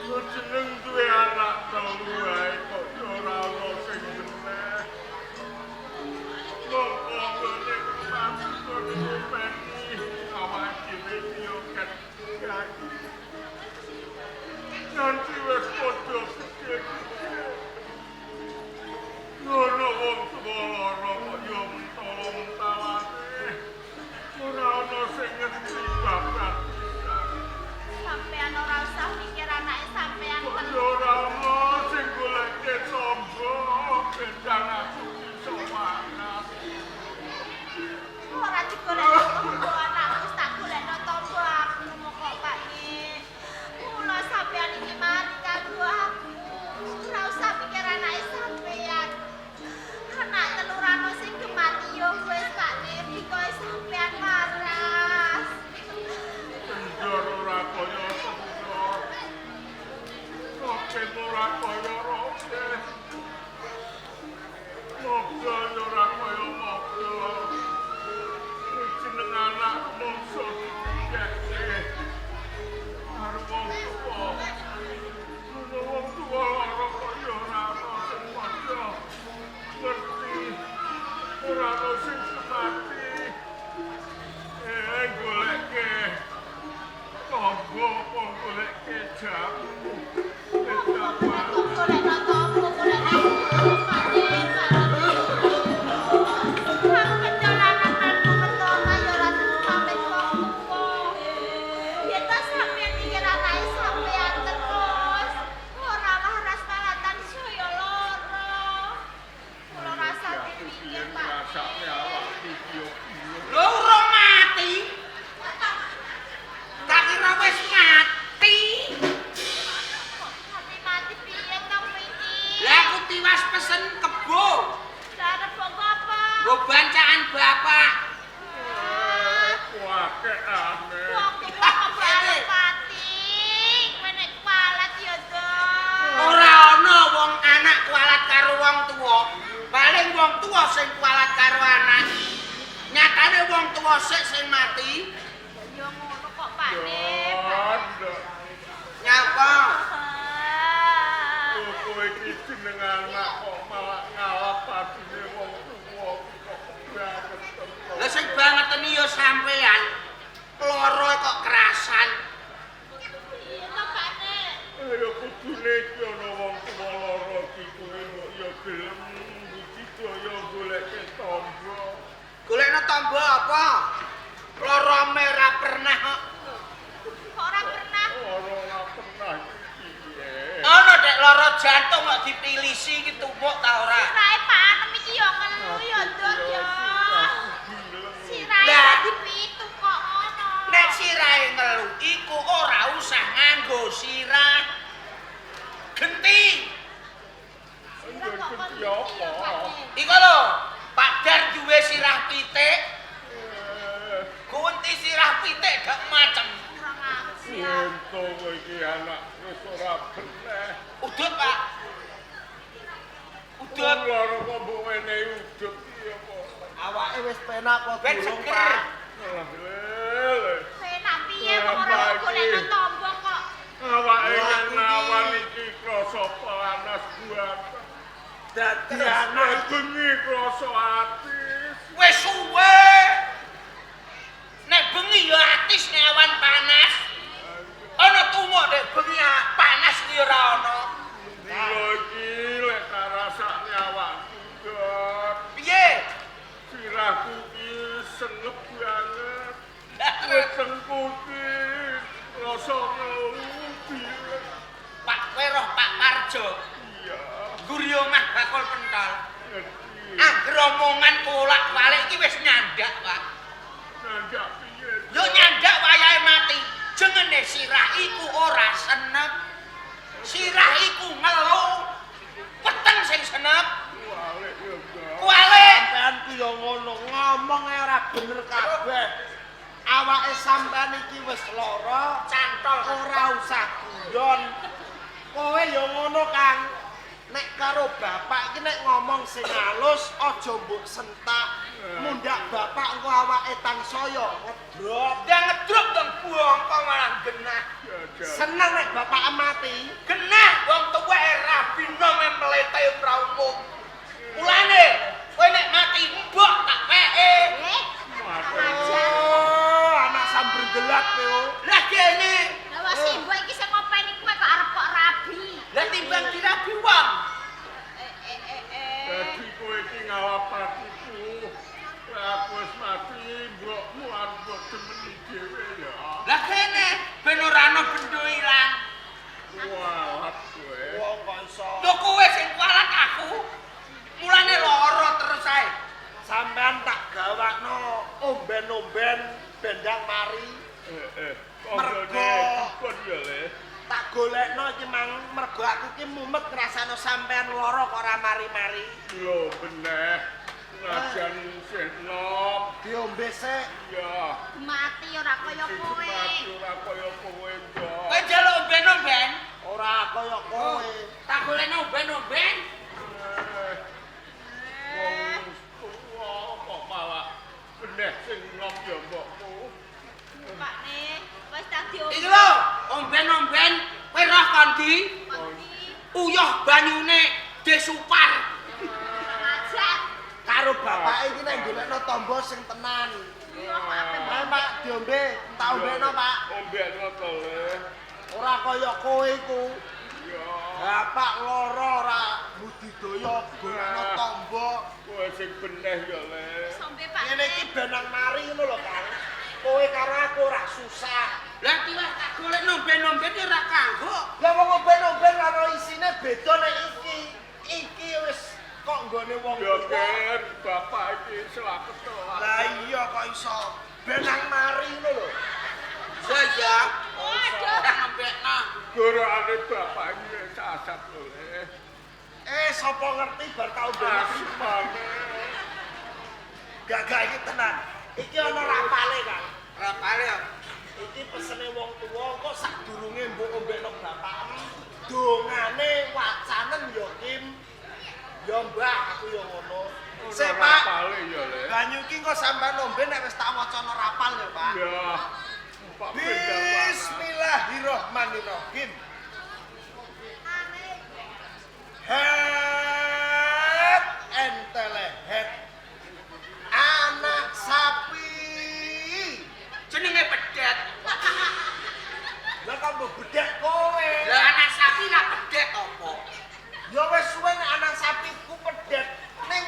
Yo jeneng duwe anak telu wae kok yo ora ana sing geneh. Mongko nggone pasukan ngopeni awake dhewe iki yo ket. Nanti wis padha gede-gede. Ngono wong tuwa lara kok yo mentala-mentalane. Ora ana sing ngerti babar pisan. Sampean ora usah mikir anake sampean Kok telu. yo ora ana sing goleke tombo bendang aku iso waras. Ora digolekno tombo, anakku wis tak golekno tombo aku kok, Pak Nek. Mula sampean iki mari kanggo aku. Ora usah mikir anake sampean. Anak telu ra ono sing gemati yo wis, Pak Nek, bikoe sampean waras. Kendor ora kaya kendor. Roke ora kaya roke. Moga ora kaya moga. Jeneng anak mongso dikeke. Arep wong tuwa. Ngono wong tuwa lara kok ya ora ana sing padha ngerti. Ora ana sing semati. Eh, goleke tombo apa goleke jamu. Kok golekno tombo, golekno tombo, Pak Nek, Pak Nek. Aku kedolanan nang pertama ya ora pamit wong tuwa. Ya ta sampean mikir anake sampean terus. Ora waras malatan saya lara. Kula rasa dipikir, Pak. Rasane awak iki yo piye? Lho, urung mati. Tak kira wis mati. Kok mati-mati piye to iki? Lah, aku tiwas pesen kebo. Lah, arep kok apa? Nggo bancaan bapak. Kuakekane. Wong tuwa kok arep pati. Kowe nek kualat ya, Dok. Ora ana wong anak kualat karo wong tuwa. Paling wong tuwa sing kualat karo anak. Nyatane wong tuwa sik sing mati. Ya ngono kok, Pak Yo, Nek. Pak. Nduk. Nyapa? Ah. Kowe iki jeneng anak kok malah ngalap patine wong tuwa kok banget. Lah, sing bangeten ya sampean. Lara kok kerasan. Piye to, Pak Nek? Ayo, kudune iki ana wong tuwa lara iki kowe mbok ya gelem budidaya goleke tombo. Golekno tombo apa? Lara ora pernah kok. Kok ora pernah? Ora ora pernah iki piye? Ana dek lara jantung kok dipilisi iki tumpuk ta ora? Sirahe Pak Anem iki ya ngelu ya, Dok, ya. Sirahe Lah. kok dipitu kok ngono. Nek sirahe ngelu iku ora usah nganggo sirah. Genti. Sirah kok kon Genti apa? ya, Pak Nek? Iku lho, Pak Dar duwe sirah pitik. Gunti sirah pitik gak macem. Kurang ajar. Ento kowe iki anak wis ora bener. Udut, Pak. Udut. Wong lara kok mbok wenehi udut iki apa? Awake wis penak kok Ben durung, seger. Pak? Alah, lele. Penak piye kok ora Apa iki? golekno tombo kok. Awake Wah, kenawan iki. iki krasa panas banget. Dadi Anak anak bengi krasa atis. Wis suwe. Nek bengi ya atis, nek awan panas. Ana tumuk nek bengi panas iki ora ana. Dino iki lek tak rasakne awakku, Dok. Piye? Sirahku iki senep banget. Wetengku iki rasa ngelu bilek. Pak, kowe roh Pak Parjo? Iya, Guri omah bakul pentol. Ngerti. Angger omongan kolak-walik iki wis nyandak, Pak. Nandak piye? Yo nyandak wayahe mati. Jengene sirah iku ora senep. Sirah iku ngelu. Peteng sing senep. Kualik ya, Dok. Kualik. Sampean ku ya ngono, ngomong ae ora bener kabeh. Awake sampean iki wis lara, Cantol. Ora usah guyon. Kowe ya ngono, Kang. Nek karo bapak iki nek ngomong sing halus, aja mbok sentak. Mundak bapak engko awake tansaya ngedrop. Ndang ngedrop dong, bongko malah genah. Jajal. Seneng nek bapak mati. njupuk. Mulane kowe nek mati mbok tak weke. Eh, ajar. Oh, anak samber gelat kowe. Lah kene, Lah wah si mbok iki sing ngopeni kowe kok arep kok rabi. Lah timbang dirabi wong. Eh eh eh eh. Dadi kowe iki ngalapatiku. Lah aku wis mati, mbokmu arep mbok demeni dhewe ya. Lah kene ben ora ana bendo ilang. Kualat kowe. Wong kok iso. Lho kowe sing kualat aku. Mulane lara terus ae. Sampean tak gawakno omben-omben bendang mari. Eh, eh. Mergo. Mergo dukun ya, Le. Tak golekno iki mang mergo aku ki mumet ngrasakno sampean lara kok ora mari-mari. Lho beneh. Najan isih nom. Diombe sik. Ya. Mati ora kaya kowe. Mati ora kaya kowe, Mbok. Kowe njaluk omben-omben? Ora kaya kowe. Tak golekno omben-omben. Eh, wong tuwa kok malah beneh sing nom ya mbokmu. Pak ne, wis tak diombe. Iki lho, omben-omben kowe roh kondi? Kondi. Uyuh banyune desupar. Ajar. Karo bapake iki nek golekno tombo sing tenan. Iya kok ape Ayo Pak, diombe, tak ombekno Pak. Ombekno to, Le. Ora kaya kowe iku. Ya. Bapak lara ora budidaya golekno tombo. Kowe sing beneh ya, Le. Sombe Pak. Ngene iki benang mari ngono lho, Kang. Kowe karo aku ora susah. Lah iki wis tak golekno omben-omben ya ora kanggo. Lah wong omben-omben karo isine beda nek iki. Iki wis kok nggone wong Ya, tuwa. Ger, bapak iki selak ketelak. Lah iya kok iso benang mari ngono lho. Ya ya. Waduh. Ora ngombekno. Gorokane bapak iki wis asap lho, Le. Eh sapa ngerti bar tau ombene. Asmane. Gak gak iki tenan. Iki ana rapale, Kang. Rapale ya. Iki pesene wong tuwa kok sadurunge mbok ombekno bapakmu. Dongane wacanen ya Kim. Ya Mbah, aku ya ngono. Sik, Pak. Rapale ya, Le. Banyu iki engko sampean ombe nek wis tak wacana rapal ya, Pak. Ya. Pak bendang warna. Bismillahirrahmanirrahim. Het entele het. Anak sapi. Jenenge pedet. Lah kok mbok bedhek kowe? Lah anak sapi lah pedet apa? Ya wis suwe nek anak sapiku pedet ning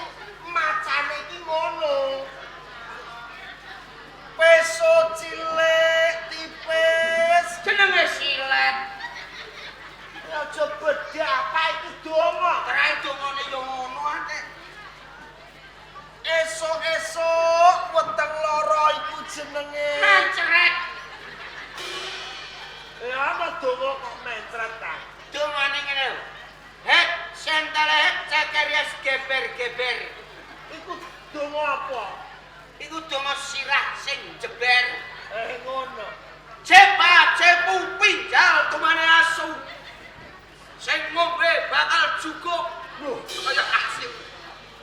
macane iki ngono. Peso cilik tipis. Jenenge silet. Ya aja bedhek apa iki donga. Trae dongane yo ngono ate. Esuk-esuk weteng lara iku jenenge. Mencret. Ya ana donga kok mencret ta. Dongane ngene lho. Het sentele het cekerias geber-geber. Iku donga apa? Iku donga sirah sing jeber. Eh ngono. Cepa cepu pinjal tumane asu. Sing ngombe bakal cukup. Loh, Kaya asu.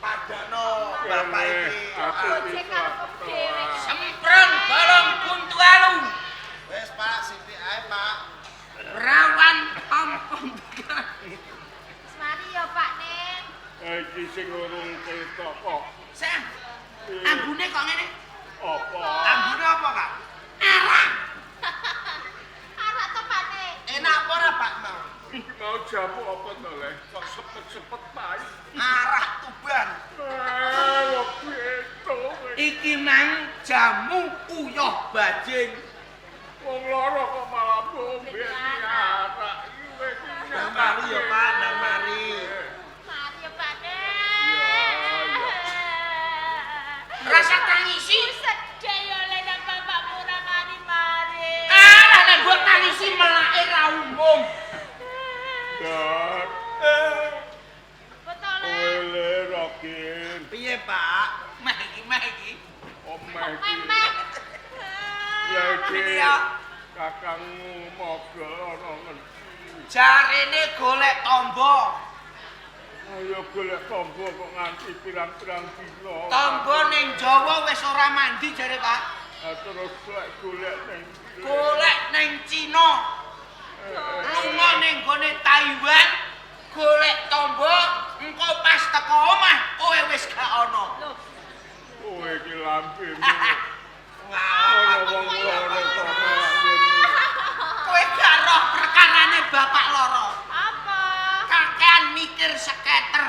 padano bapak iki. Aku Gojek karo dhewe. Sempron bolong buntu alu. Wis Pak, sithik ae Pak. Rawan ompong. Wis mari ya Pak ne. Iki sing urung ketok kok. Sam, ambune kok ngene? Apa? Ambune apa, Kak? Arang. Arak to Pak ne. Enak apa ora, Pak mau? Iki mau jamu apa to, Le? Kok sepet-sepet pahit. Arah Tuban. Eh, kok beda. Iki mang jamu uyuh bajing. Wong lara kok malah ngombe arak. Nang mari ya, Pak, nang mari. Mari ya Pak ne. Ya, Rasa tangisi. Sedih ya le nang bapakmu ora mari-mari. Alah nek mbok tangisi melake ra umum. Dar. Betul le. Kowe Le Rokin. Piye, Pak? Meh iki, meh iki. Omeh iki. Memeh. Ya iki. Iya. Kakangmu mogol ana ngendi? Jarene golek tombo. Ayo golek tombo kok nganti pirang-pirang dina. Tombo ning Jawa wis ora mandi jare, Pak. Ah, terus lek golek ning Golek ning Cina, lunga ning gone Taiwan, golek tombo Engko pas teko omah kowe wis gak ana. Lho, Kowe iki lambemu. Ngawur. Ana wong loro kok malah ngene. Kowe gak roh perkarane bapak loro. apa? Kakean mikir sketer.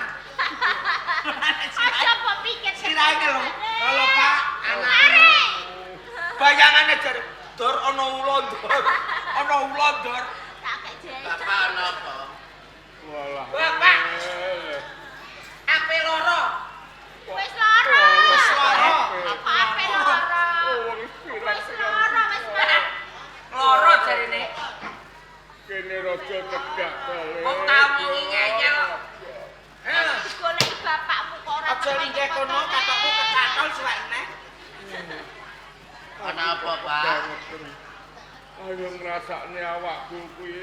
Aja mbok pikir Sirahe lho. Halo, Pak. Anak. Are. Bayangane jare dor ana ula dor. Ana ula dor. Tak kek jek. Bapak ana apa? Walah. Bapak. Ape loro. Wis lara. Wis lara. Apa ape lara? Oh, wong Wis pirang-pirang. lara wis malah. Loro jarine. Kene raja cegak kale. Wong tamu iki ngeyel. Heh. Digoleki bapakmu kok ora Aja linggih kono katokku kecantol suwek neh. Ana apa, Pak? Ayo ngrasakne awakku kuwi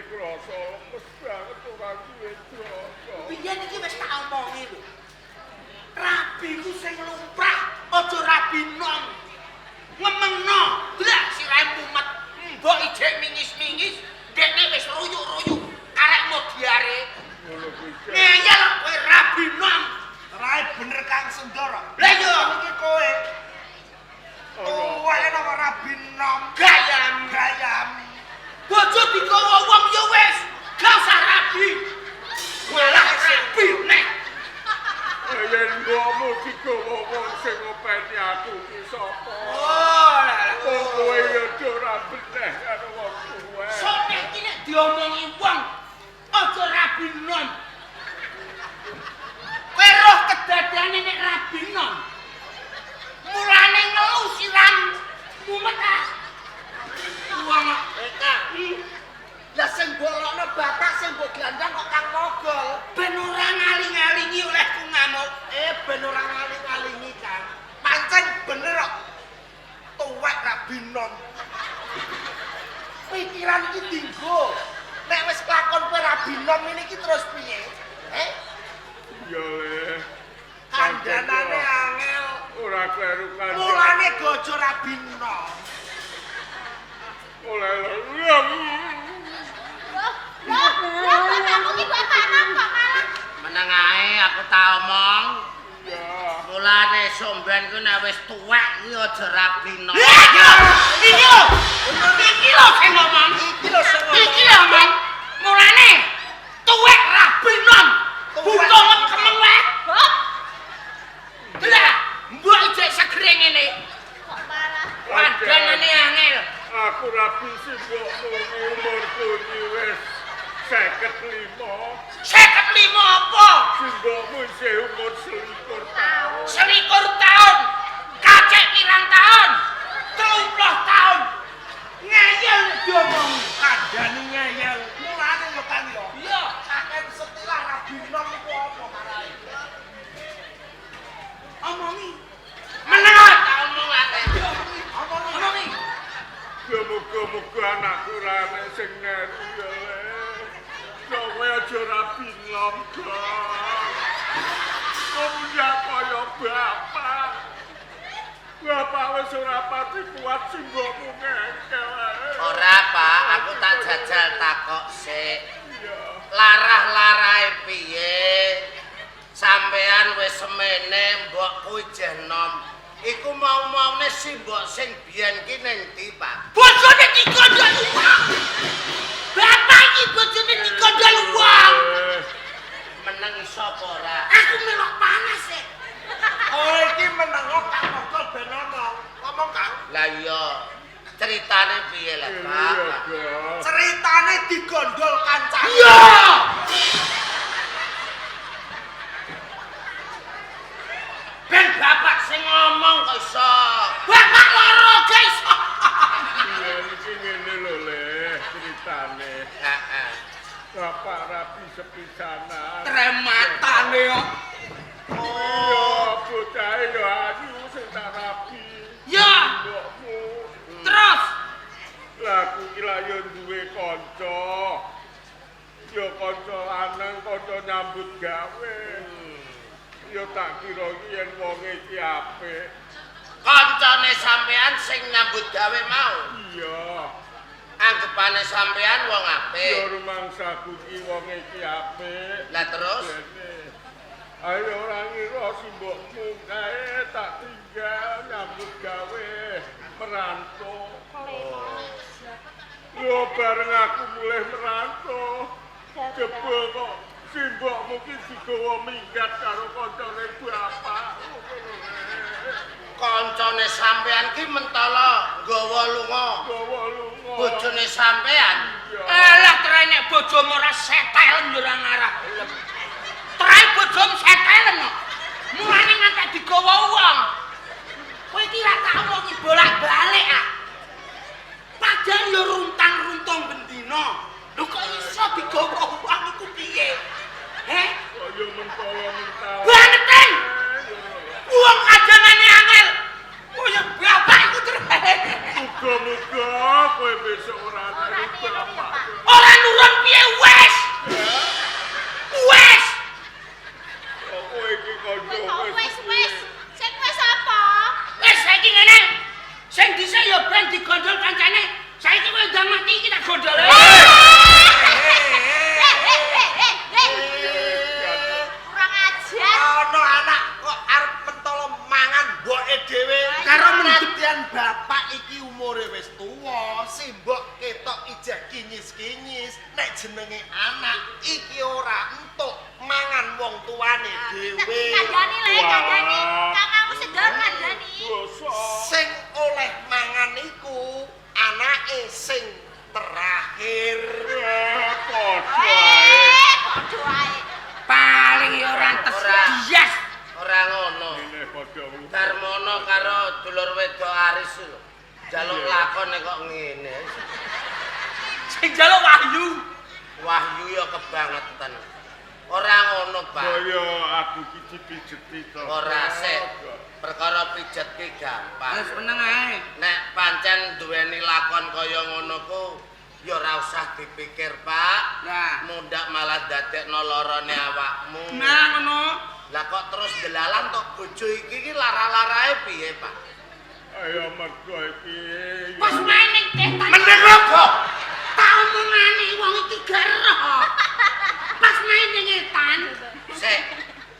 krasa lemes banget ora duwe daya. Biyen iki wis tak omongi lho. Rabi ku sing lumrah, aja rabi nom. Ngemengno, blak sirahe mumet. Mbok ijek mingis-mingis, dekne wis ruyuk-ruyuk karek modiare. Ngono kuwi. Ngeyel kowe rabi nom. Rae bener Kang Sendoro. Lah iya. Iki kowe. Ana Tuwek nang rabi nom. Gayam. Gayam. Bojo digawa wong ya wis, gak usah rabi. Malah rabi neh. Yen mbokmu digawa wong sing ngopeni aku ki sapa? Oh, lah lah. Wong kowe ya ora beneh karo wong tuwek. Sone iki nek diomongi wong aja rabi nom. Kowe roh kedadeane nek rabi nom. Mulane ngelu siram mumet ah. Wong Eh, Kang. Lah sing bolokno bapak sing mbok glandang kok Kang Mogol. ben ora ngaling-alingi olehku ngamuk. Eh ben ora ngaling-alingi Kang. Pancen bener kok. Tuwek rabi nom. Pikiran iki dinggo. Nek wis kelakon kowe rabi nom ini iki terus piye? Eh, Ya le. kandhanane angel. Ora kleru kandhan. Mulane gojo rabi nom. Oleh Loh, loh, loh bapakmu ki bapak nom kok malah. Meneng ae aku tak omong. Ya. Mulane somben ku nek wis tuwek iki aja rabi nom. Iki lho. Iki lho sing ngomong. Iki lho sing ngomong. Iki lho ngomong. Mulane tuwek rabi nom. Tuwek. Butuh kemeng wae. Hop, Lah, mbok ijek segere ngene. kok malah. Kandhanane angel. Aku rabi simbokmu umurku iki wis 55. 55 apa? Simbokmu isih umur 21 taun. 21 taun. Kacek pirang taun? 30 taun. Ngeyel nek diomongi. Kandhane ngeyel. Mulane lho Kang yo. Iya. Kaken setilah rabi nom iku apa marahe? Omongi. Meneng ah. Tak omong ate. Omongi. Omongi. Ya muga-muga anakku ra enek sing neru ya le. Kowe aja rabi nom, Dong. Kowe ya kaya bapak. Bapak wis ora pati kuat simbokmu ngengkel ae. Ora, Pak, aku tak jajal takok sik. Iya. Larah-larahe piye? Sampean wis semene mbokku ijeh nom. Iku mau-maune simbok sing biyen ki ning ndi, Pak? Bojone digondol wong. Bapak iki bojone digondol wong. Eh, Meneng iso apa ora? Aku melok panas e. Oh iki menengo Kang Mogol ben ngomong. Ngomong Kang. Lah iya, ceritane piye lah, Iya, Pak? Dong. Ceritane digondol kancane. Iya. Ben bapak sing ngomong kok iso. Bapak loro guys. Iya, iki ngene lho le ceritane. Heeh. Bapak rabi sepisanan. Trematane kok. Iya, bocahe ya ayu sing tak rabi. Ya, Mbokmu. terus Lah aku ki lak yo duwe kanca. Ya kanca lanang, kanca nyambut gawe. Ya tak kira ki yen wonge iki apik. Kancane sampean sing nyambut gawe mau. Iya. Anggepane sampean wong Ya apik. Rumangsaku ki wong iki apik. Lah terus Ayo ora ngira simbokmu kae tak tinggal nyambut gawe merantau. Lho bareng aku mulih merantau, jebul kok simbokmu ki digawa minggat karo kancane bapak. Kancane sampean ki mentala nggawa lunga. Gawa lunga. Bojone sampean Iya. Alah trae nek bojomu ora setelen ya ora ngarah gelem. Trae bojomu setelen kok. Mulane ngantek digawa wong. Kowe iki ora tau omongi bolak-balik ah. Padahal ya runtang-runtung bendina. Lho kok iso digawa wong iku piye? Heh? Kok yo mentala mentala. Bangeten! Wong kajanane angel. Oh ya bapak iku trae. Muga-muga kowe besok ora Ora niru niru ya, bapak. Pak. Ora nurun piye wes? Wes. Kok kowe iki Kowe kanca kok wis wis. Sing wis apa? Wes saiki ngene. Sing dhisik ya ben digondol kancane. Saiki kowe ndang mati iki tak gondol. Eh eh eh eh eh. Kurang ajar. Ana anak kok arep mentolo mangan mboke dhewe. Karo mendem. Nadyan bapak iki umure wis tuwa, simbok ketok ijeh kinyis-kinyis, nek jenenge anak iki ora entuk mangan wong tuane dhewe. Kandhani le, kandhani. Kakangmu sedor kandhani. Dosa. Sing oleh mangan iku anake sing terakhir. Eh, padha ae. Eh, padha ae. Paling ya ora tes Ora. bias. Ora ngono. Ngene padha. Darmono karo dulur wedok Aris lho. Jaluk lakon kok ngene. Sing njaluk Wahyu. Wahyu ya kebangetan. Ora ngono, Pak. Kaya aku ki dipijeti to. Ora sik. Perkara pijet ki gampang. Wis meneng ae. Nek pancen duweni lakon kaya ngono ku ya ora usah dipikir, Pak. Nah. Mundak malah dadekno larane awakmu. Nah ngono. Lah kok terus delalan tok bojo iki ki lara-larae piye, Pak? Ayo mergo iki. Pas main ning tetan. Mending apa? Tak omongane wong iki gak roh. Pas main ning etan, Sik.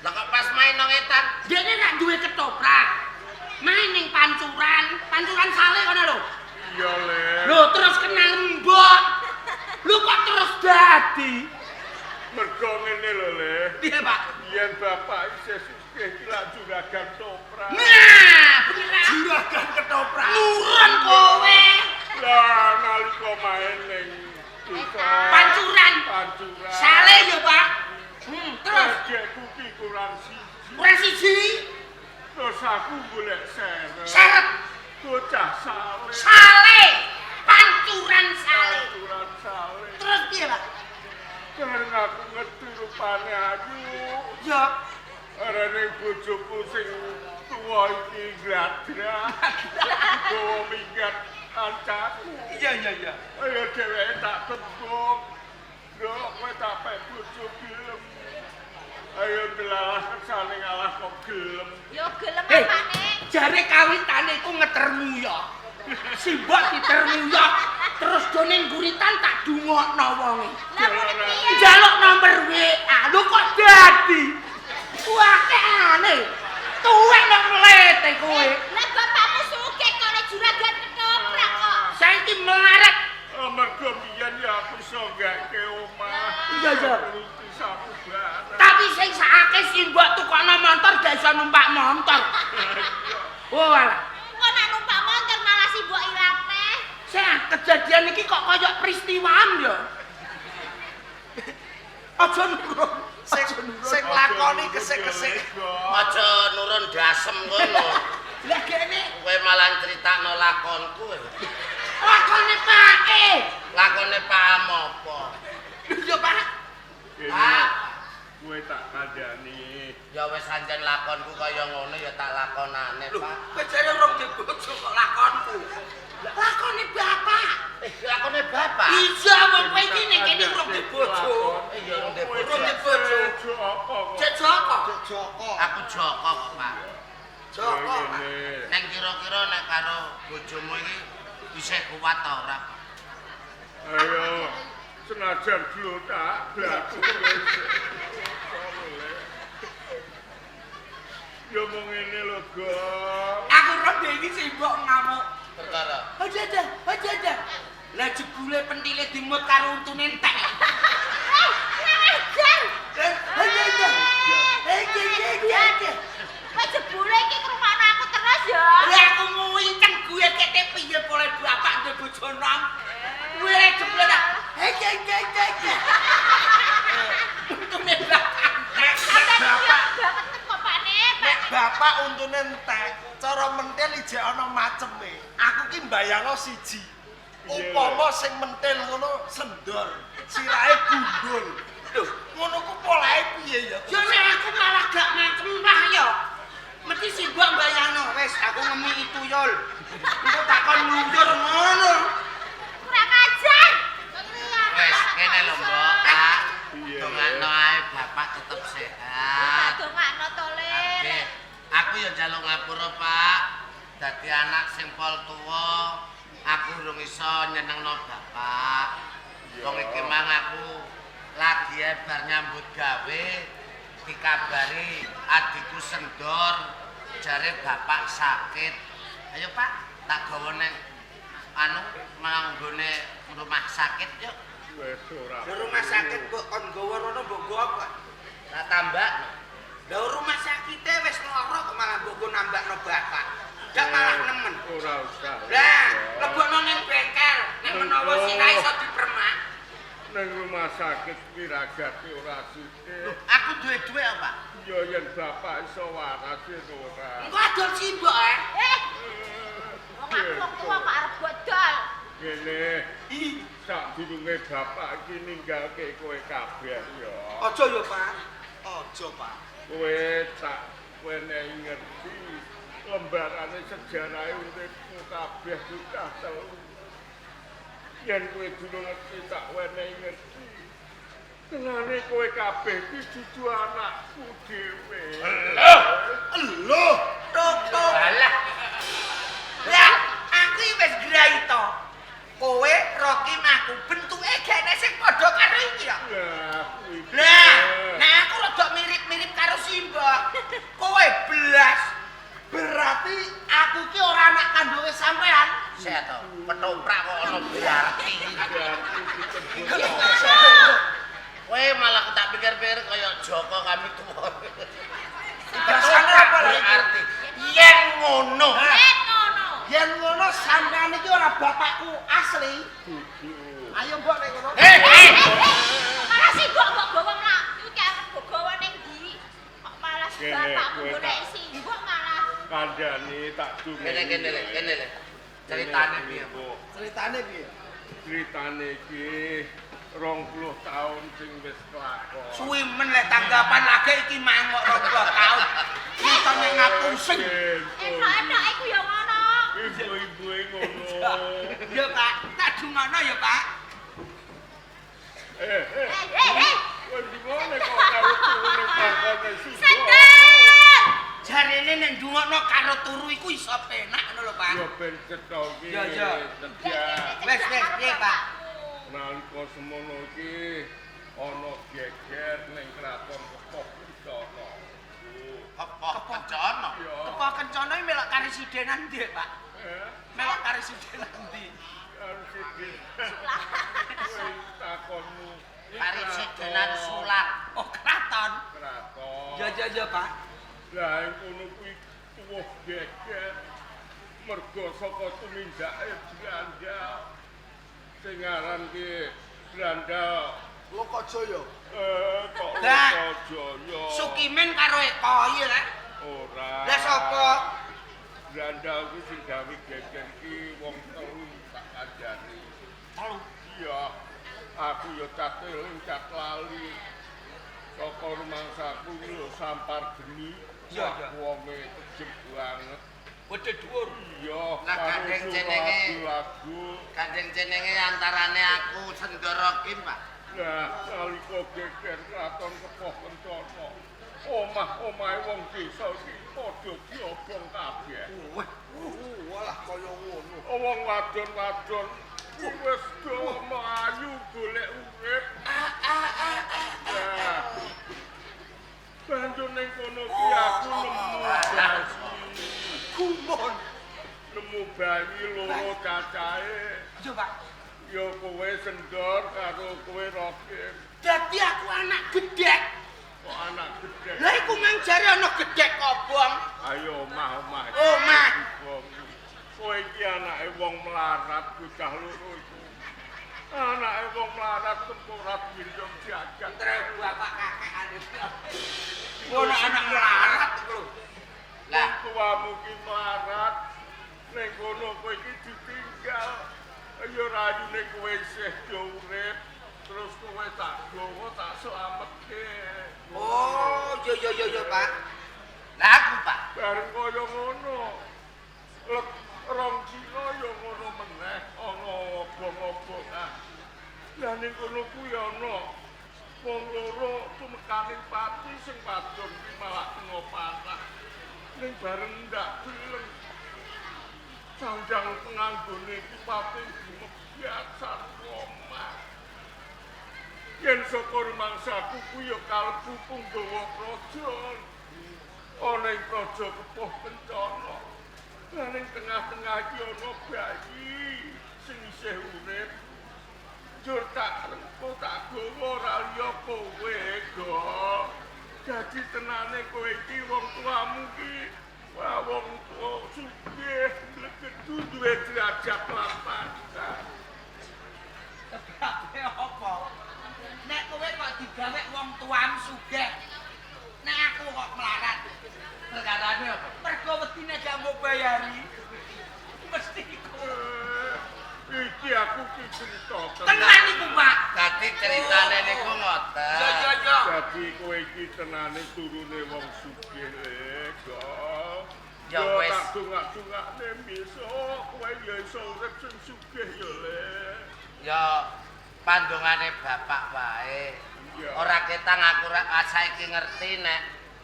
Lah kok pas main nang etan dhekne rak duwe ketoprak. Main ning pancuran, pancuran sale kono lho. Iya le. Lho terus kenal mbok. Lho kok terus dadi? Mergo ngene lho le. Piye, Pak? Yen bapak isih sugih iki lak juragan toprak. Nah, bener. Juragan ketoprak. Nurun kowe. Lah nalika main ning desa Pancuran. Pancuran. Sale ya, Pak. Terus Adekku ki kurang siji. kurang siji Terus aku golek seret. seret Bocah sale. sale. Pancuran sale. Pancuran sale. Terus piye, Pak? Bareng aku ngerti rupane ayu. Ya, Arane bojoku sing tuwa iki gladrak. Gawa minggat kancaku. iya iya iya. Ayo dheweke tak tembung. Lho, kowe tak pek bojo gelem. Ayo delalah kersane ngalah kok gelem. Yo gelem Eh. apane? Jare kawitane iku ngetermu ya. Simbok ditermu ya. Terus do ning guritan tak dungokno wonge. Lah muni piye? Njaluk nomor WA. Lho kok dadi? Wah, aneh. Tuwek nang mlete kowe. Lah bapakmu sugih kok oleh juragan ketoprak kok. Saiki melarat. Oh, mergo biyen ya aku iso gake omah. Iya, iya. Nuruti sapu barang. Tapi sing sakake simbok tukokno motor gak iso numpak motor. Oh alah. Kok nak numpak motor malah sibuk ilang neh. Sing kejadian iki kok kaya peristiwaan ya. Aja nurun. Sing sing lakoni kesik-kesik. Aja nurun dasem ngono. Lah kene Kowe malah critakno lakonku. lakone Pake. Lakone paham apa? Lho ya Pak. Pak, Kowe tak kandhani. ya wis anjen lakonku kaya ngono ya tak lakonane, Lho, Pak. kowe jare urung dibojo kok lakonku. Lakone bapak. Eh, lakone bapak. Iya, wong kowe iki ning kene urung dibojo. Iya, urung dibojo. Urung dibojo. Joko kok. Cek Joko. Joko. Aku Joko kok, Pak. Joko. Ngene. Neng kira-kira nek karo bojomu iki isih kuat ta ora, Pak? Ayo, senajan glotak blaku wis. Ya mung ngene lho, Gong. Aku roh iki sing mbok ngamuk. Perkara. Aja aja, aja aja. Lah jebule pentile dimut karo untune entek. Eh, kurang ajar. Aja aja. Eh, eh, eh, eh. Kok jebule iki ngrungokno aku terus ya? Lah aku nguwinceng gue kete piye polahe bapak ndek bojo nom. Kuwi rek jebule tak. Eh, eh, eh, eh. Untune bapak. Nek Sampeyan bapak banget kok Pakne. nek bapak untune entek, cara mentil ijek ana maceme. Aku ki mbayangno siji. Upama sing mentil ngono sendor, sirahe gundul. Lho, ngono ku polahe piye ya? Ya nek aku malah gak macem lah ya. Mesti si mbok mbayangno, wis aku ngemiki tuyul. Engko takon ngluyur ngono. Kurang ajar. Wis ngene lho, Mbok. Pak. Piye? Dongakno ae bapak tetep Tak sehat. dongakno to, Le. Oke. Aku ya njaluk ngapura, Pak. Dadi anak sing pol tuwa, aku urung iso nyenengno bapak. Wong iki mang aku lagi bar nyambut gawe dikabari adikku sendor jare bapak sakit. Ayo Pak, tak gawa nang anu manggone rumah sakit yuk. Wis ora. Lah rumah sakit mbok kon nggawa rono mbok nggo apa? Tak tambakno. Lah rumah sakite wis lara kok malah mbok nggo nambakno bapak. Gak malah nemen. Ora usah. Lah, lebokno ning bengkel, nek menawa sirah iso dipermak. Ning rumah sakit wiragate ora sithik. Aku duwe dhuwit apa, Pak? Ya yen bapak iso waras yen ora. Engko adol simbok eh. Eh, wong aku wong tuwa kok arep bodol. Ngene, sadurunge bapak iki ninggalke kowe kabeh ya. Aja ya, Pak. Aja, Pak. Kowe tak wenehi ngerti lembarane sejarahe uripmu kabeh bocah telu. Yen kowe durung ngerti tak wenehi ngerti. Tenane kowe kabeh iki dudu anakku dhewe. Lho, Tok tok. Alah, Lah, aku iki wis grai to. Kowe Rocky aku bentuke gene sing padha karo iki ya. Lah, kuwi. Lah, nek aku rada mirip-mirip karo simbok. Kowe belas. berarti aku ki ora anak kandunge sampean. sehat to. Ketoprak kok ono berarti. Berarti ditembus. Kowe malah aku tak pikir-pikir kaya Joko kami tuwa. Bahasane apa lha iku? Berarti yen ngono. Eh, ngono. Yen ngono sampean iki ora bapakku asli. Dudu. Ayo mbok nek ngono. Eh, eh. Eh, malah simbok mbok gawa mlaku iki arep mbok gawa ning ndi? Kok malah Kene, bapakmu kowe golek tak- simbok malah Kandhane tak dumeni. Kene kene le, kene le. Ceritane piye? Mbok? Ceritane piye? Ceritane iki 20 tahun sing wis kelakon. Suwi men lek tanggapan lagi iki mangok 20 tahun. Kita nek ngapusin. enak-enak iku ya ngono. Ibu-ibu ngono. Ya, Pak. Tak dungono ya, Pak. Eh, eh. Eh, eh, eh. Kowe dingone kok karo turu ning pangkone simbok. Sendar. Jarene nek ndungokno karo turu iku iso penak ngono lho, Pak. Ya ben cetha iki. Ya, ya. Cedhak. Wes, wes, piye, Pak? Nalika semono iki ana geger ning kraton Kepoh Kencana. Kepoh Kencana. Ya. Kepoh Kencana iki melok karesidenan ndi, Pak? Eh, Melok karesidenan ndi? harus iki. Kowe takonmu. Karesidenan Sulang. Oh, kraton. Kraton. Ya, ya, ya, Pak. Lah ing kono kuwi tuwuh geger. Mergo saka tumindake Belanda. Sing aran ki Belanda Lokajaya. Kok Lah. Lokajaya. Sukimin karo Eko iya lah. Ora. Lah sapa? Belanda kuwi sing gawe geger ki wong telu tak kandhani. Telu. Iya. Aku ya cah eling cah lali. Saka rumangsaku iki lho sampar geni. Iya, iya. Wonge kejem banget. Wedhe dhuwur. Iya, Lah, karo gandeng suara jenenge. lagu. Kanjeng jenenge antarane aku Sendoro Kim, Pak. Lah, nalika geger kraton Kepoh Kencana, omah-omahe wong desa iki padha diobong kabeh. Wah, walah kaya ngono. Wong wadon-wadon Wis do mlayu golek urip. Banjur ning kono ki aku nemu bayi. Gumun. Nemu bayi loro cacahe. Yo, Pak. Ya kowe Sendor karo kowe Rokim. Dadi aku anak gedhek. Kok anak gedhek? Lah iku mang jare ana gedhek kobong. Ayo omah-omah. Omah. Kowe iki anake wong melarat bocah loro iku. Anake wong melarat temporat gendong jagat. Tre bapak kakekane. Ngono anak melarat iku lho. Lah tuamu ki melarat. Ning kono kowe iki ditinggal. Ya rayune kowe isih do urip. Terus kowe tak gawa tak slametke. Oh, yo yo yo yo, Pak. Lah aku, Pak. Bareng kaya ngono. Lek rong dina ya ngono meneh ana obong-obongan. Lah ning kono kuwi ana wong loro tumekaning pati sing wadon ki malah kena panah. Ning bareng ndak gelem. Sanjang penganggone iki pati gumebyat sarwa. Yen saka rumangsaku kuwi ya kalebu punggawa praja. Ana ing praja Kepuh Kencana. Lah ning tengah-tengah iki ana bayi sing isih urip. Jur tak rengkuh tak gawa ora liya kowe, Gok. Dadi tenane kowe iki wong tuamu ki wah wong tuwa sugih mlegedu duwe derajat lan pangkat. Sebabe apa? Nek kowe kok digawe wong tuamu sugih. Nek aku kok melarat. Perkarane apa? Mergo wedine gak mbok bayari. Mesti iku. Iki aku ki cerita Tenan iku, Pak. Dadi ceritane niku ngoten. Yo yo yo. Dadi kowe iki tenane turune wong sugih le, Gok. Ya wis. Tak dongak-dongakne besok kowe ya iso urip sing sugih ya le. Ya pandongane bapak wae. Iya. Ora ketang aku saiki ngerti nek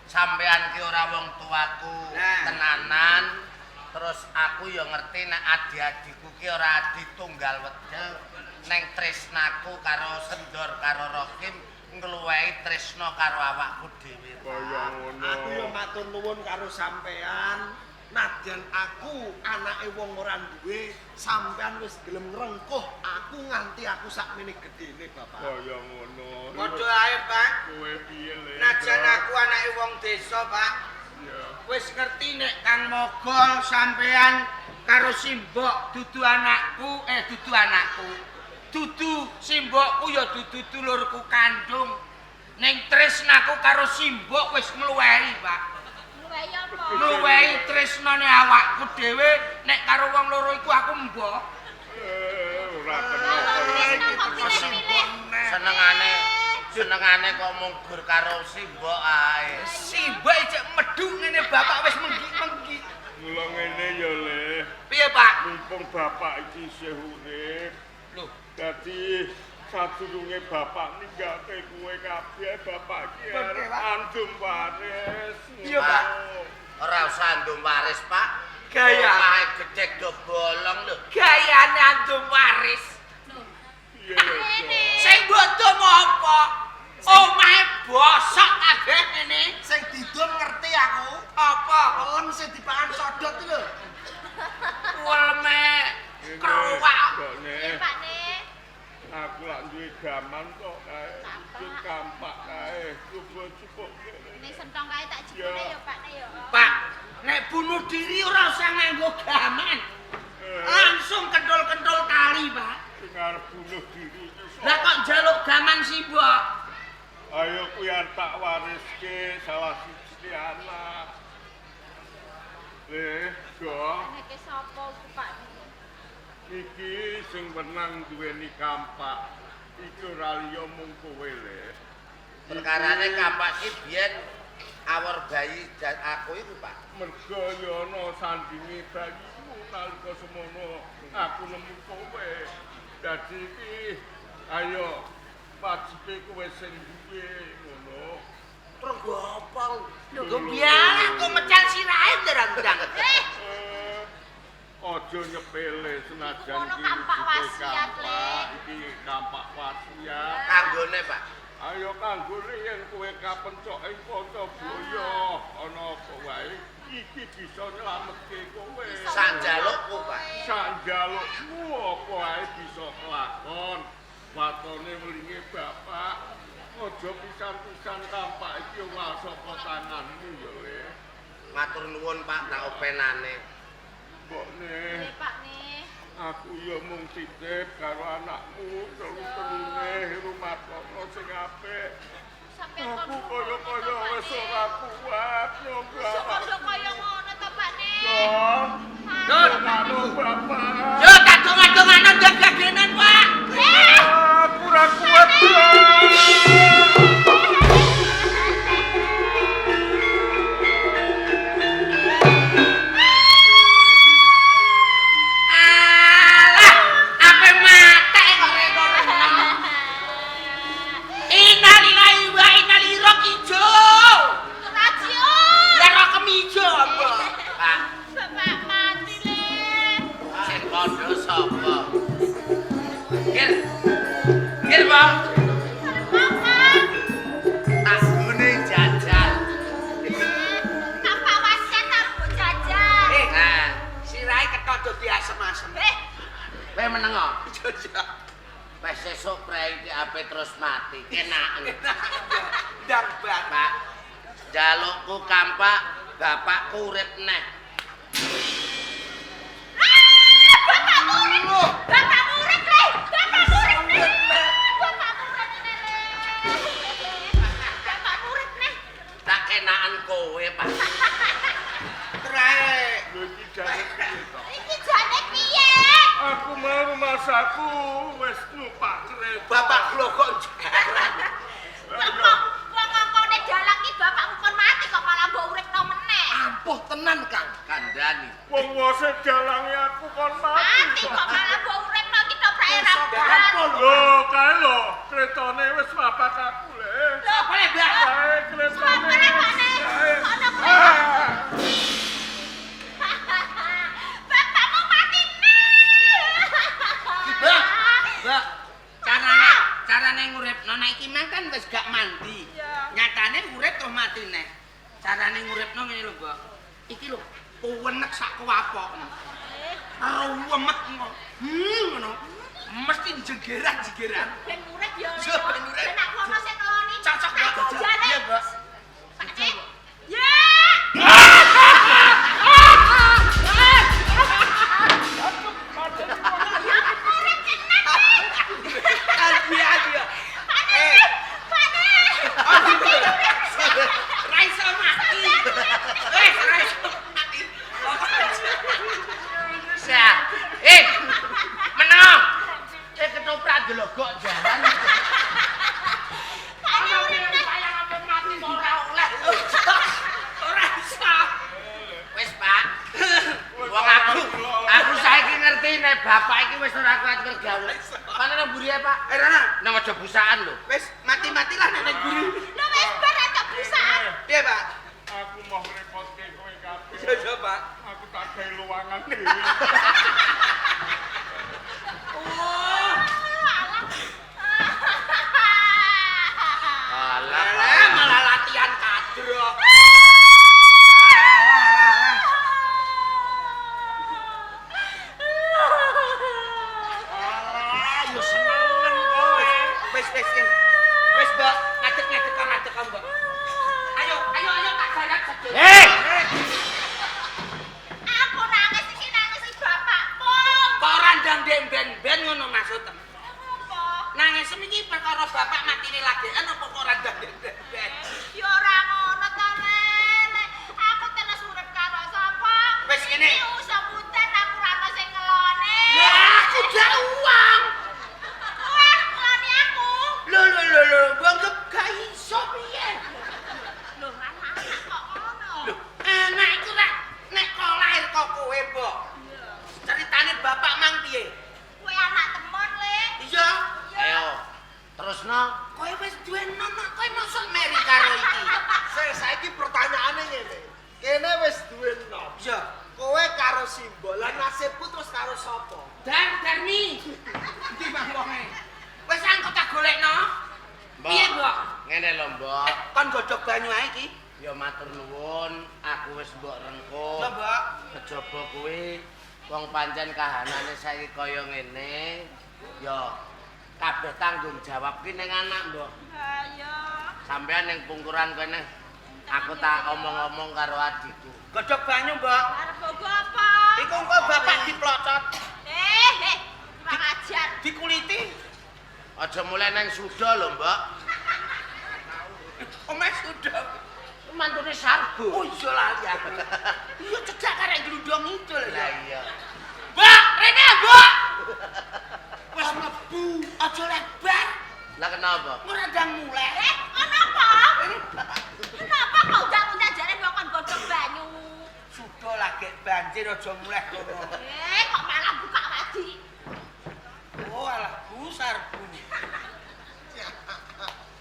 sampean ki ora wong tuaku tenanan. Terus aku ya ngerti nek adi-adiku ki ora adi tunggal wedel neng tresnaku karo Sendor karo Rokim ngluwehi tresna karo awakku dhewe. Kaya ngono. Aku ya matur nuwun karo sampean. Nadyan aku anake wong ora duwe, sampean wis gelem ngrengkuh aku nganti aku sakmene gedene, Bapak. Kaya ngono. Padha ae, Pak. Kowe piye le? Najan aku anake wong desa, Pak. Iya. Wis ngerti nek Kang Mogol sampean karo simbok dudu anakku, dudu anakku. Dudu simbokku ya dudu dulurku kandung. Ning tresnaku karo simbok wis ngluwehi, Pak. Ngluwehi apa? Ngluwehi tresnane awakku dhewe nek karo wong loro iku aku mbok. Ora kena. Tresna kok pilih-pilih. Senengane kok mung gur karo simbok ae. Simbok ijek medhuk ngene bapak wis menggik-menggik. Mula ngene ya le. Piye, Pak? Mumpung bapak iki isih urip. Lho, dadi sadurunge bapak ninggalke kowe kabeh, bapak iki arep andum waris. Iya, Pak. Ora usah andum waris, Pak. Gaya. Omahe gedhek do bolong lho. Gayane andum waris. Piye ya? Sing mbok dom apa? Omahe bosok kabeh ngene. Sing didom ngerti aku. Apa? Pelem sing dipangan sodot iki lho. Welme keruwak. Piye, Pak Ne? Aku lak duwe gaman kok kae. Kampak. Kampak kae. Coba cukup. Ning sentong kae tak jupukne ya, Pak Ne ya. Pak, nek bunuh diri ora usah nganggo gaman. Langsung kendol-kendol tali, Pak. Sing arep bunuh diri iki sapa? Lah kok njaluk gaman simbok? Ayo kuwi arep tak wariske salah siji anak. Le, go. Anake sapa iku, Pak? Iki sing wenang duweni kampak. Iki ora liya mung kowe le. Perkarane kampak ki biyen awor bayi aku iku, Pak. Mergo ya ana sandinge bayimu nalika semono aku nemu kowe. Dadi iki ayo wajibe kowe sing duwe ngono. Terus nggo apa? Lho, biar aku mecal sirahe nderang-nderang. Aja nyepele senajan Ngono iki kampak wujude wasiat, Le. kampak, iki kampak wasiat. Kanggone, Pak. Ayo kanggone yen kowe kapencok ing Pantaboyo ana apa wae iki bisa nyelametke kowe. Sak njalukku, Pak. Sak njalukmu apa wae bisa kelakon. Watone mlinge bapak. Aja pisan-pisan kampak iki owah saka tanganmu ya, Le. Matur nuwun, Pak, tak openane. Mbokne, Nggih, Pak nih. aku ya mung titip karo anakmu telu-telune rumakono sing apik. Sampeyan Aku kon kaya-kaya wis ora kuat nyoba. Kok kaya ngono to, Pak nih. Yo, karo bapak. Yo tak dongak-dongakno ndek gagenan, Pak. Aku ora kuat. Alah, ape matek kok reko-reko. Innalillahi wa inna ilaihi raji'un. Rajiun. Lah kok kemijo apa? Pak, Bapak mati le. sing kandha sapa? Gir. Gir, Pak. Bapak. Tak gone jajal. Kampak wasiat arep mbok jajal. Eh, Nah, sirahe ketok do diasem-asem. Eh, kowe meneng kok. Iya, iya. Wes sesuk prei iki ape terus mati. Kenaken. Ndang bat. Pak, njalukku kampak bapakku urip neh. bapakmu urip. Bapakmu urip le. Bapakmu urip le. Bapakmu urip le. Bapakmu urip neh. Tak kenaken kowe, Pak. Trae. Lho iki jane piye to? Iki jane piye? Aku mau masaku wis numpak kereta. Bapak glogok jaran. Wong wong ngongkone dalang ki bapakmu kon mati kok malah mbok uripno meneh. Ampuh tenan, Kang. Kandhani. Wong wose dalange aku kon Mati mati. kok malah mbok uripno ki toprake ra Ampuh lho. Lho, kae lho, kretone wis mapak aku le. Apa le, Mbak? Kae kretone. Apa le, Pak, Ne? Kae. Kok ono kereta? Ah. Bapakmu mati nih. Mbak, Mbak. Carane nguripno nek iki mang kan wis gak mandi. Nyatane urip terus mati neh. Carane nguripno ngene lho, Mbak. Iki lho, kuwenek sak kuwapok. Ruwemet ngono. Ngono. Mesti jegeran-jegeran. Ben urip ya. Le. Iya, ben urip. Ben aku ono sing ngeloni. Cocok, Mbak. Tak jajal, Le. Iya, Mbak. Pak Ne. Ya. Ya, urip tenan, Le. Adi adi. Pak Ne. Pak Ne. Ra iso mati. Wis ra iso mati. Sa. Eh. Meneng. Eh ketoprak delogok jaran. Pak Ne urip neh. Sayang ape mati kok ora oleh. Ora iso. Wis, Pak. Wong aku saiki ngerti nek bapak iki wis ora kuat mergawe. Mana nang mburi ae, Pak? Eh Rana, Nang aja busaan lho. wis mati-matilah nek ning guri. Lho wis bar entuk busaan. Piye, Pak? Aku mau repotke kowe kabeh. Iya, iya, Pak. Aku tak gawe luwangan dhewe. Oh. Alah. Alah, Alah, malah latihan kadro. Alah, yo senengen kowe. Wis wis wis. Wis, Mbak, ngadeg-ngadeg kok ngadeg. Ngene lho, Mbok. Kon godhog banyu ae iki. Ya matur nuwun, aku wis mbok rengkuh. Lho, Mbok. Kejaba kuwi wong pancen kahanane saiki kaya ngene, ya kabeh tanggung jawab ki ning anak, Mbok. Ha iya. Sampeyan ning pungkuran kene aku tak omong-omong karo adikku. Godhog banyu, Mbok. Arep bogo apa? Iku engko bapak diplocot, Eh, kurang ajar. dikuliti. Aja mulai nang suda lho, Mbok. Omes sudah. Mantune Sarbu. Oh iya lali aku. Iya cecak karek glundong itu lho. Lah iya. Mbak, rene Mbak. Wis mlebu, aja lebar. Lah kenapa? Ora ndang mulai. Eh, ana apa? Kenapa kok undak-undak jare mbok kon godhog banyu? Sudah lagi banjir aja mulai kono. Eh, kok malah buka wadi. Oh alah Bu Sarbu.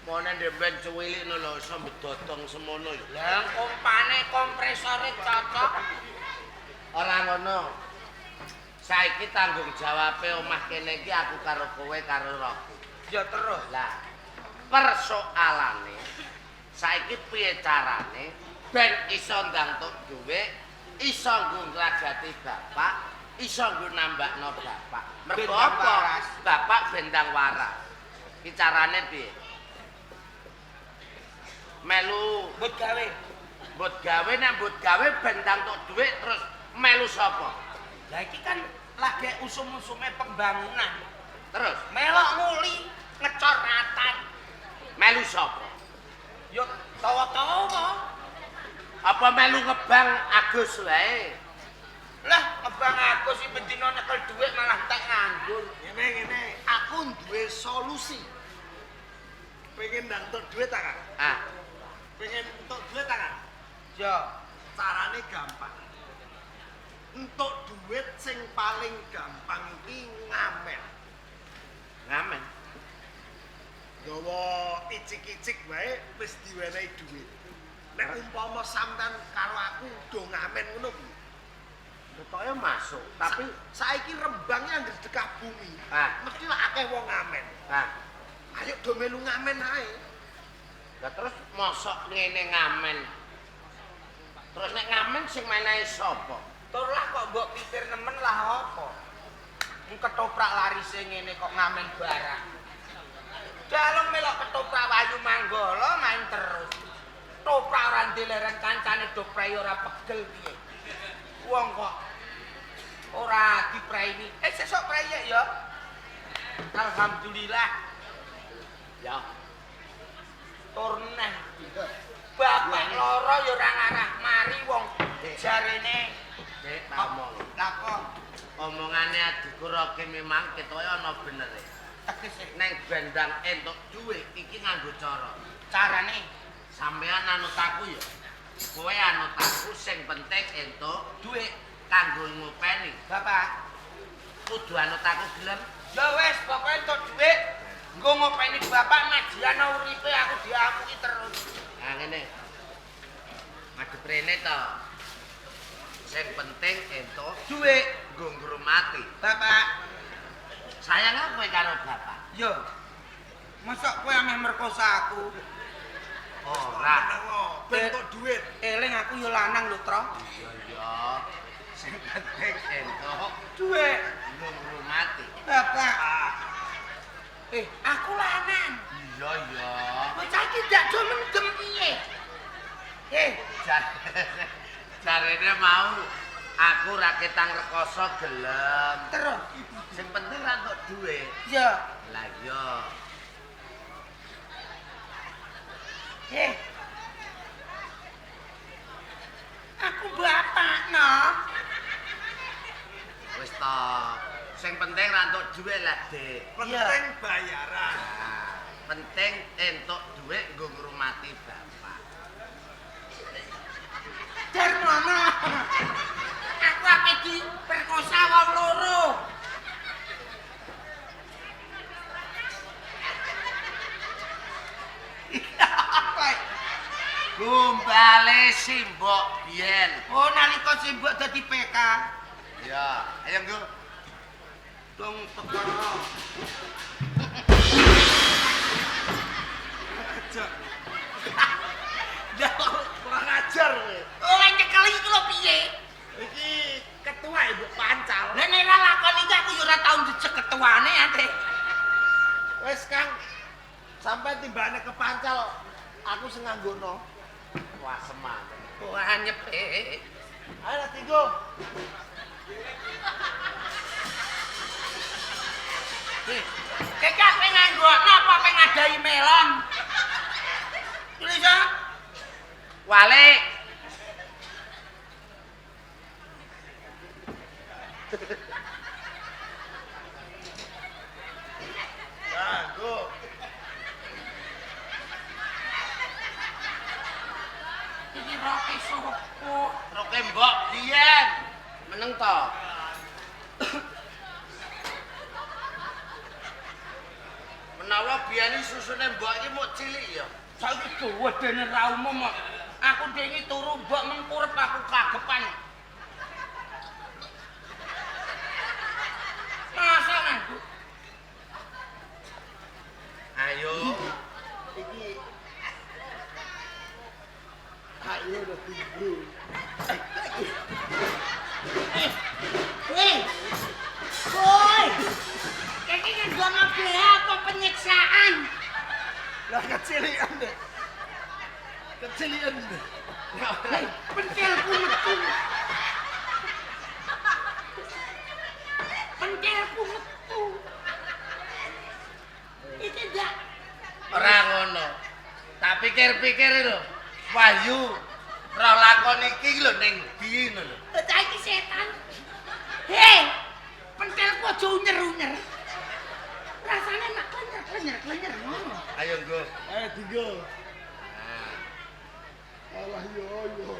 Mone ndemben cuwilik lho iso bedodong semono ya. Lah kompane kompresore cocok. Ora ngono. Saiki tanggung jawabe omah kene iki aku karo kowe karo Rocky. Ya terus. Lah, persoalane saiki piye carane ben iso ndang tuk dhuwit, iso nggo ngrajati bapak, iso nggo nambakno bapak. Mergo Ben ndang apa? waras. Bapak ben ndang waras. Iki carane piye? Melu Mbut gawe. mbut gawe nek mbut gawe ben ndang tuk dhuwit terus melu sapa? Lah iki kan lagi usum-usume pembangunan. Terus Melok nguli ngecor ratan. melu sapa? Yo tawa-tawa. Apa melu ngebang Agus wae? Lah ngebang aku sih bendina nyekel dhuwit malah entek nganggur. Ngene ngene, aku duwe solusi. Pengen ndang entuk dhuwit ta, Kang? Ah, Pengen entuk dhuwit ta, Kang? Yo, Carane gampang. Entuk dhuwit sing paling gampang iki ngamen. ngamen. Gawa icik-icik wae wis diwenehi dhuwit. Nek umpama sampean karo aku do ngamen ngono kuwi. Ketoke masuk, tapi Saiki Rembang iki anggere sedekah bumi. Ah. Mesti lak akeh wong ngamen. ah, Ayo do melu ngamen ae. lah terus mosok ngene ngamen. Terus nek ngamen sing menehi sapa? tur lah kok mbok pikir nemen lah apa? Mung ketoprak larise ngene kok ngamen barang. Dalem melok ketoprak Wayu Manggala main terus. Toprak ora ndeleren kancane do prei ora pegel piye. Wong kok ora dipreini. Eh sesuk prei ya. Alhamdulillah Ya, tur neh. Bapak loro ya ora ngarah mari wong jarene. Dek tak omong. Lah kok Omongane adikku Rocky memang ketoke ana benere. tegese Neng bendang entuk dhuwit iki nganggo cara. carane Sampean anut aku ya. Kowe anut aku sing penting entuk dhuwit kanggo ngopeni. Bapak. Kudu anut aku gelem. Ya wis pokoke entuk dhuwit nggo ngopeni bapak najian uripe aku diamuki terus. Nah ngene. Madhep rene to. Sing penting entuk Dhuwit nggo ngrumati. Bapak. Sayang aku karo bapak. Yo. Mosok kowe ameh merkosa aku? Ora. Menengo, ben entuk dhuwit. Eling aku yo lanang lho, Tro. Iya iya. Sing penting entuk Dhuwit nggo ngrumati. Bapak. Eh, aku lanang. Iya iya. Bocah iki ndak do mendem piye? Eh, Jarene mau aku ra ketang rekoso gelem. terus. Sing penting ra entuk dhuwit. Ya. Lah iya. Eh. Aku bapak no. Wis to. Sing penting ra entuk dhuwit lah, Dik. Penting bayaran. Nah, penting entuk dhuwit nggo ngrumati bapak. Darmono. Aku ape diperkosa wong loro. Apa? Gombale simbok biyen. Oh, nalika simbok dadi PK, Ya, ayo nggo. dong perkara. Aja. ya ora tau njejeg ketuane ate. Wis Kang. Sampai timbane kepancal aku sing nganggono. Wah, semangat. Wah, nyepe. Ayo lah tinggo. Kek ape nganggono apa ape ngadahi melon? Tulis ya. Walik. Nganggo. Iki roke sapa? Roke mbok biyen. Meneng to. Menawa biyen susune mbok iki muk cilik ya. Saiki gedene ra umum kok. Aku dhewe turu mbok mengkurep aku kagepan. Masa nganggo? Ayo. Iki ayo udah tinggo. Weh. Woi. Iki nganggo BH apa penyiksaan? Lah kecilian deh. Kecilian deh. Pentilku metu. Pentilku metu. Iki ndak Ora ngono. Tak pikir-pikir lho. Wahyu roh lakon iki lho ning ndi ngono lho. Bocah iki setan. Hei, pentilku aja unyer-unyer. Rasane mak klenyer-klenyer ngono. Ayo nggo. Ayo tinggo. Nah. Alah yo yo.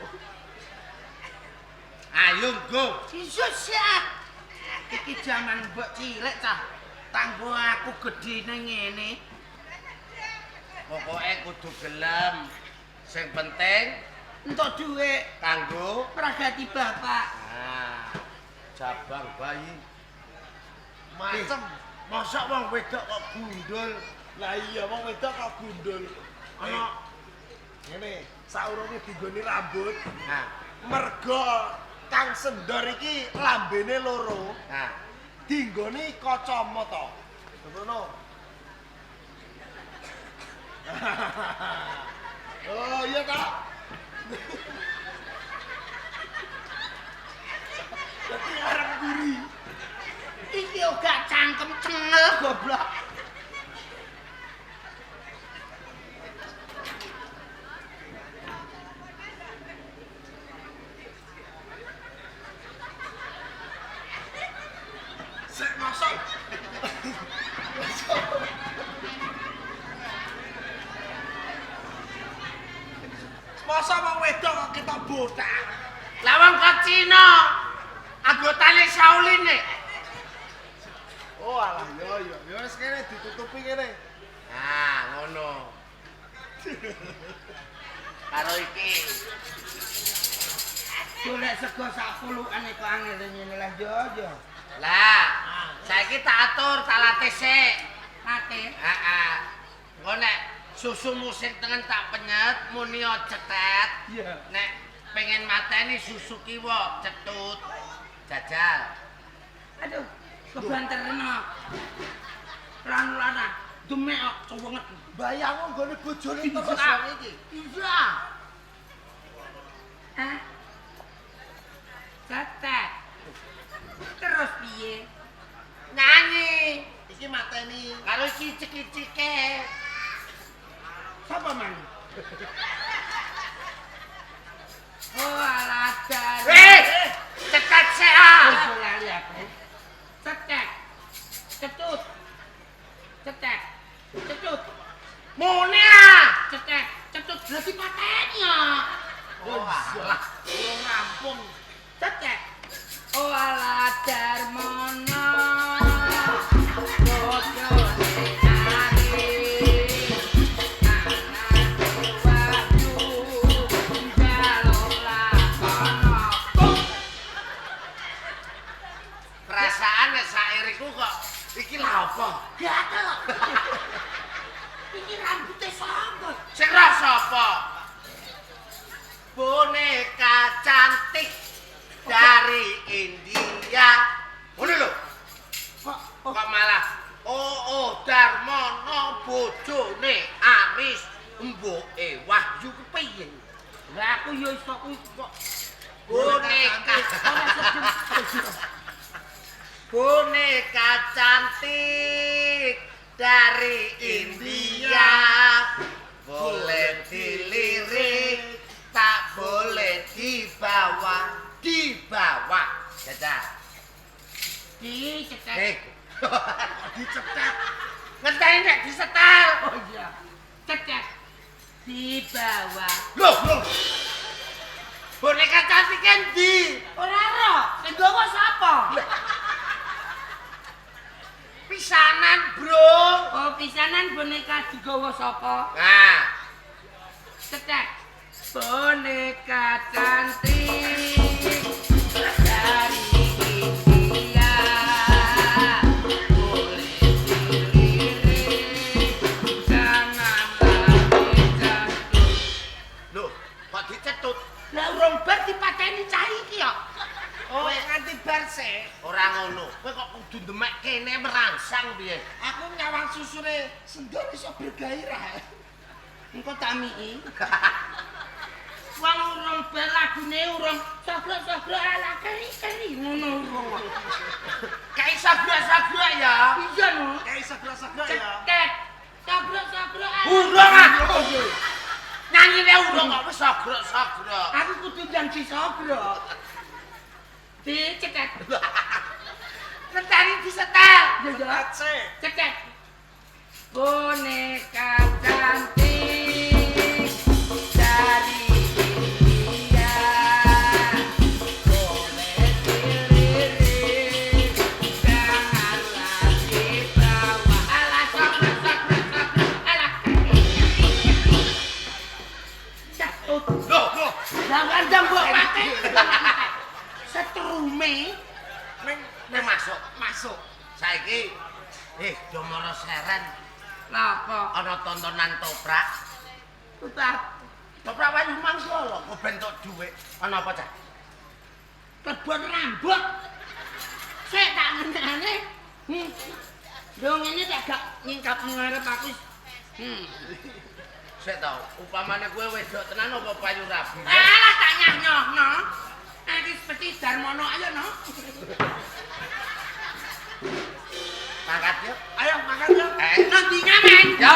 Ayo nggo. Jesus ya. Iki jaman mbok cilik cah. Tanggo aku gedene ngene. Pokoke kudu gelem. Sing penting Entuk dhuwit kanggo pragati bapak. nah, jabang bayi. Macem. Mosok wong wedok kok gundul. Lah iya wong wedok kok gundul. Ana ngene, saurunge dinggoni rambut, Nah, mergo Kang Sendor iki lambene loro, nah. dinggoni kacamata. Ngono. Oh iya Kak. Dadi arep mburi. Iki uga cangkem cengel goblok. Sik mosok. Masa wong wedok kok ketok botak. Lah wong kok Cina. Anggotane Shaolin nek. Oh alah yo yo yo wis kene ditutupi kene. Nah, ngono. Karo iki. Golek sego sak pulukan kok angel ngene lah yo yo. Lah, saiki tak atur, tak latih sik. Latih. Heeh. Engko nek susumu sing tengen tak penyet, muni cetet. Iya. Nek pengen mateni susu kiwa cetut. Jajal. Aduh, kebanteren kok. Lan-lana, demek kok cuwenget. Bayangmu nggone bojone terus Iya. wong iki. Iya. Hah? Cetet. Terus piye? Nyanyi. Iki mateni. Karo iki cekicike. Sapa man? Oh, alah dar. Weh, cetet sik ah. Ojo lali aku. Cetek. Cetut. Cetek. Cetut. Muni ah. Cetek. Cetut lagi pateni ya. Oh, alah. Urung rampung. Cetek. Oh alah Darmono. Bojone Ari. Anake Wahyu njaluk lakono. Perasaan nek sairiku kok iki lha apa? Gatel. Iki rambute sapa? Sing roh sapa? Boneka cantik dari India. Ngono lho. Lah aku ya iso kuwi kok boneka. Boneka cantik dari India. Boleh dilirik, tak boleh dibawa, dibawa. Jajal. Dicetek. Eh, dicetek. Ngenteni nek disetel. Oh iya. Cetek. Dibawa. Loh, loh. Boneka cantik endi? Ora ro, sing gawa sapa? Pisanan, Bro. Oh, pisanan boneka digawa sapa? Nah, Cetek. Boneka cantik dari India. Boleh dilirik, janganlah dijatuh. loh, kok dicetut? Lah urung bar dipateni cah iki kok. Oh, nganti bar sik. Ora ngono. Kowe kok kudu ndemek kene merangsang piye? Aku nyawang susune sendor iso bergairah. Engko tak miki. Wong urung bar lagune urung sabrok-sabrok ala keri-keri ngono urung kok. Kayak sabrok-sabrok ya. Iya no. Kayak sagrok-sagrok ya. Cetek. Sabrok-sabrok ala. Urung ah. Nyanyine urung kok wis sagrok-sagrok. Aku kudu ndang disabrok. Dicetek. Ngenteni disetel. Ya ya. Sik. Cetek. Boneka cantik dari India. Boleh dilirik, janganlah dibawa. Alah, sabrok, sabrok, sabrok. Alah, Cetut. Loh, loh. Lah kandang mbok pate. Setrume. Ning Ning masuk. masuk. Saiki do moro seren Lah apa? ana tontonan toprak. Tetap Toprak Wayu Mangsa lho kok bentuk dhuwit. Ana apa, Cah? Kebon rambut. Sik tak ngenane. Lho ngene tak gak nyingkap ngarep aku. Sik to, upamane kowe wedok tenan apa payu rabi? Alah tak nyah-nyohno. Aku seperti Darmono ayo no. Mangkat yuk. Ayo makan yuk. Eh, Nanti ngamen. ya.